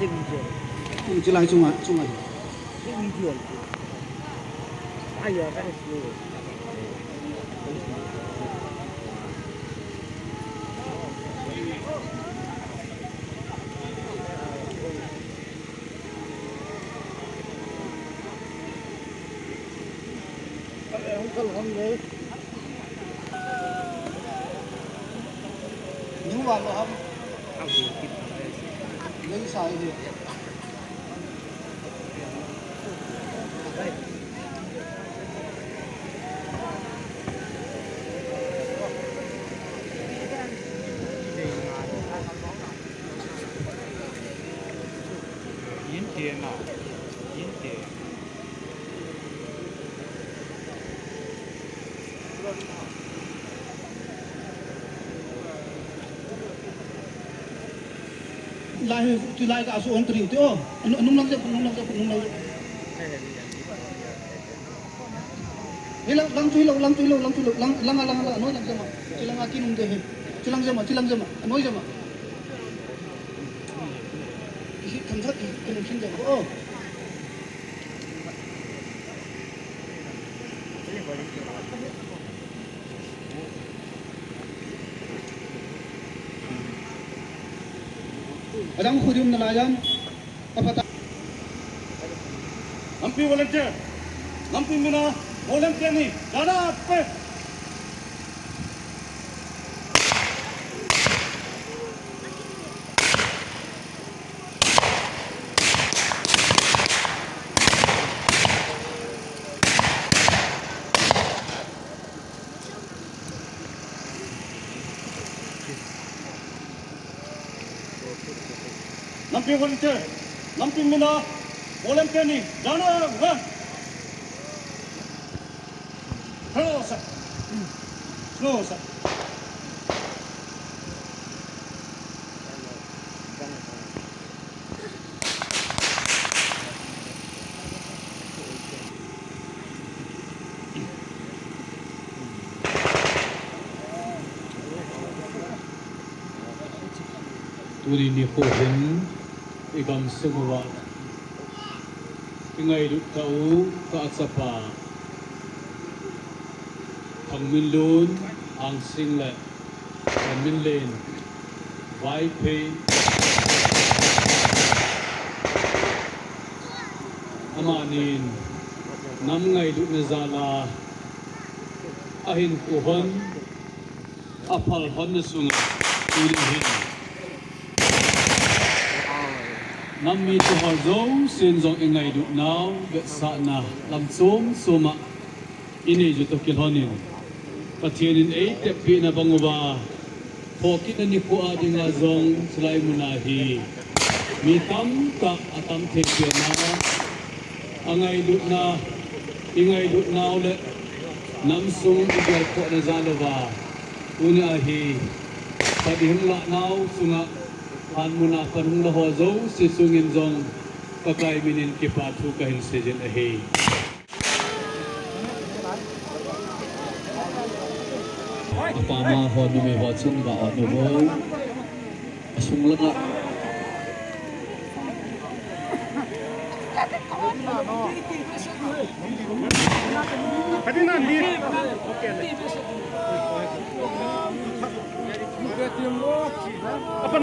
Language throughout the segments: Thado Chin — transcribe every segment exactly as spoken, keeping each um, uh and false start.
Chilai chunga, chunga. Uncle, hung le. New wala ham. Nei sai hi. Yin te na. Yin te. Lai, tu lai ka asu on tring te o. Anu, anung lang je, anung lang je, anung lang je. Hei lang, lang chu hei lo, lang chu hei lo, lang chu hei lo, lang, lang, lang, lang, anoi lang je ma. Chu lang a kinung de he. Chu lang je ma, chu lang je ma, anoi je ma. Hi, tham that, hi, kinung sin je ma. O. Adang khu ding um nalai jan. Aphat a. Lampi volunteer. Lampi mina volunteer ni. Dada pe. Lampi volunteer, lampi mina, volunteer ni, dana, run. Slow sa. Slow sa. Tuni nikho hin i gamsung uva i ngailut tah u ka chapa Thangminlun, Hangsing le Thangminlen, Vaiphei, amanin nam ngailutna jal a ahinkho hon, aphal honna sunga tuni hin nam mite ho jousen jong i ngailutnau vetsahna lam chom chom a i nei u toh kilhonin, Pathen in eitepna bang uva, phokitna nikho a dinga jong chulai muna hi mi tamtah atam thei pen a, angailutna, i ngailutnau le nam sung i gelkhohna jal uva, tunia hi pan i hung lahnau chunga, pan muna pan hung la ho jouse chungin jong Pakai minin kipa thu kahin seijin ahi. Apa ma ho, numei ho chun va o nu vo. Asung langa. Kati nan di. Okay. Apan.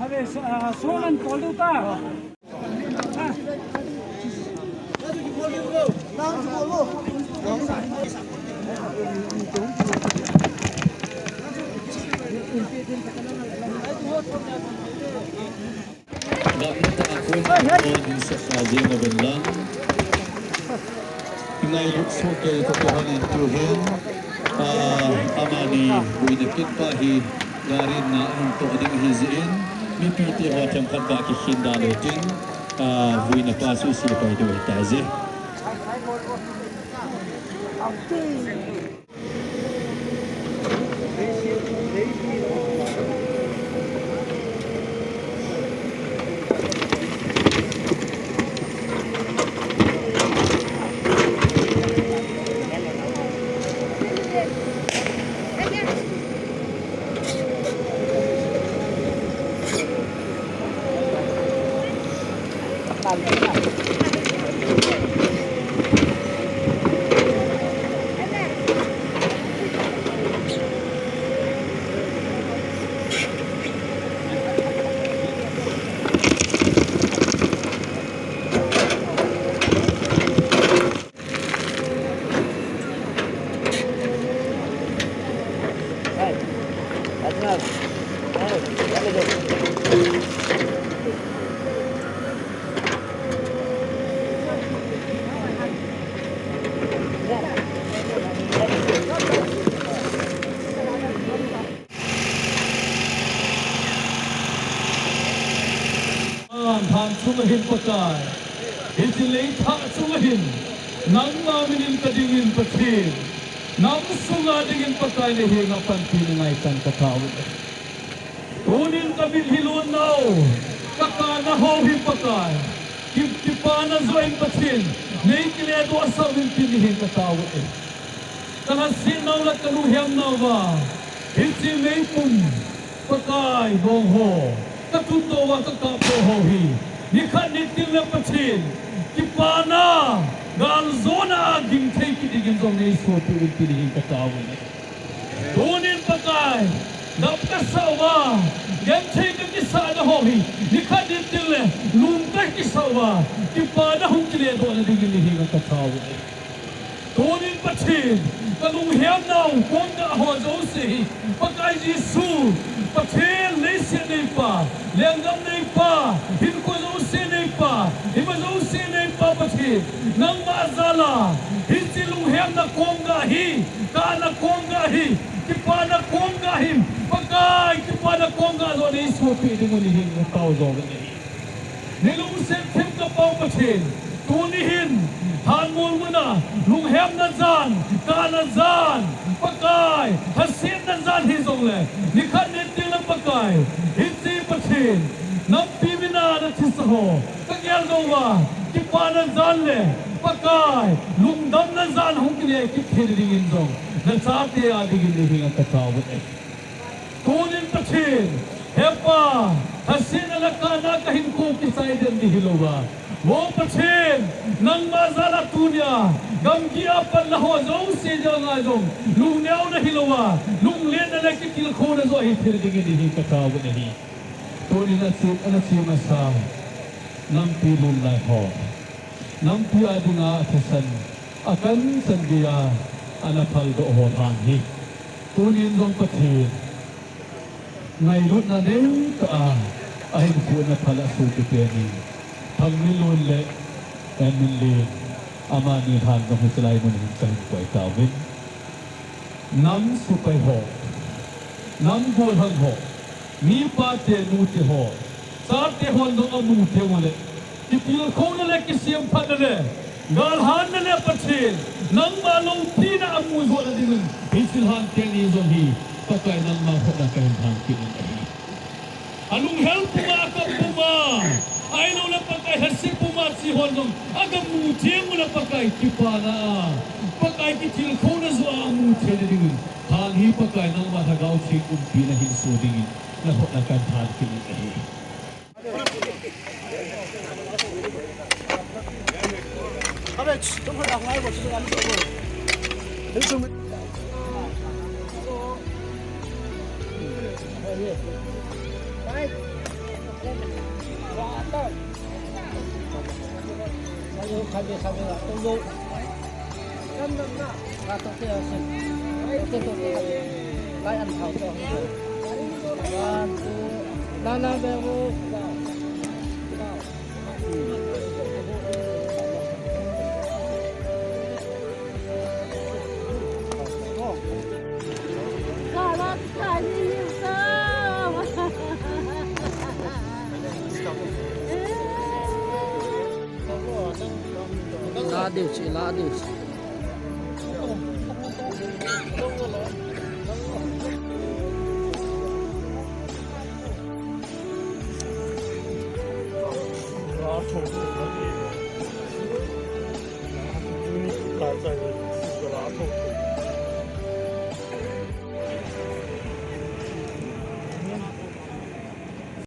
Are, so, ah, so ngan call do ta. Gamna tah a kon a kon in sasa jeng uvin lang. Ngailut sohkei ka kihon in tuhin, ah, amani buina kit pa hi gari na hung toh ding ahi jeh in, mipite ho themkhat ga kikhin da lou tin, ah, buina pa suse pai diu ahi tai je. Lhan chunga hin Pakai, hiche leithah chunga hin, nangma minin ka dingin Pathen, nam sunga dingin Pakai na henga panpina ngaichan ka taove. Tunin ka mitlhi lon nau, ka kana ho hi Pakai, ki, kipana joh in Pathen, nei kiledoh sah uvin tin na henga ka taove. Ka lhasetnau le ka lunghem nauva, hiche meipum, Pakai, bong ho, ka tundoh uva ka kap ho hi, nikhat nitin le Pathen, kipana, galjona a ging thei kit dingin jong nei sopi uvin tin na henga ka taove. Tunin Pakai, dap ka sah uva, genthei ka kisah na ho hi, nikhat nitin le, lung ka kisah uva, kipana hung kiledoh na dingin na henga ka taove. Tunin Pathen, ka lunghem nau, kong ka ho jouse hi, Pakai Jesu, Pathen leiset neipa, lenggam neipa, hinkho jouse neipa, ima jouse neipa Pathen, nangma jal a, hiche lunghemna kong ka hi, kana kong ka hi, kipana kong ka hi, Pakai, kipana kong ka joh nei sopi ding u na henga ka tao jo ka hi. Nei lungset thim ka pau Pathen, tuni hin, Hanmol muna, lunghemna jan, kana jan, Pakai, lhasetna jan hijongle, nikhat nitin le Pakai, hiche Pathen, nampi mina na thisa ho, ka geldoh uva, kipana jan le, Pakai, lungdamna jan hung kile kit thei dingin jong, na chate a dingin na henga ka taove. Tunin Pathen, he Pa, lhasetna le kana ka hinkho kichai den ding hilouva. Vo Pathen, nangma jal a tunia, gamgi a panla ho jouse dinga jong, lungneona hilouva, lunglenna le kitilkhouna joh ahi thei dingin na henga ka taove. Tunin ache, ana che masa, nampi lunglai ho, nampi a dinga athasan, akanchan geiya, ana phaldoh ho lhan hi. Tunin jong Pathen, ngailutna neitah a, ahinkho na phal a sopi pen in, Thangminlun le Enminlen, amani lhan jong hiche lai mun hin ka hin koi tauvin. Nam sepai ho, nam gollhang ho, Mipa te, nu te ho, chate hon jong amu thei uleh, kitilkhouna le kisemphatna le galhanna le Pathen, nangma lou thina amu joh na dingin, hiche lhan teni jong hi, Pakai nangma khut a kahin lhan kit in ahi. Alunghel puma, akap puma, ahilouleh Pakai hahsa puma, hiche hon jong, agamu thei uleh Pakai kipana, Pakai kitilkhouna joh a amu thei na dingin, lhan hi Pakai nangma Lhagao Theng umpina hin so dingin, nakhut a kahin lhan kit in ahi. La deu chi, la deu chi.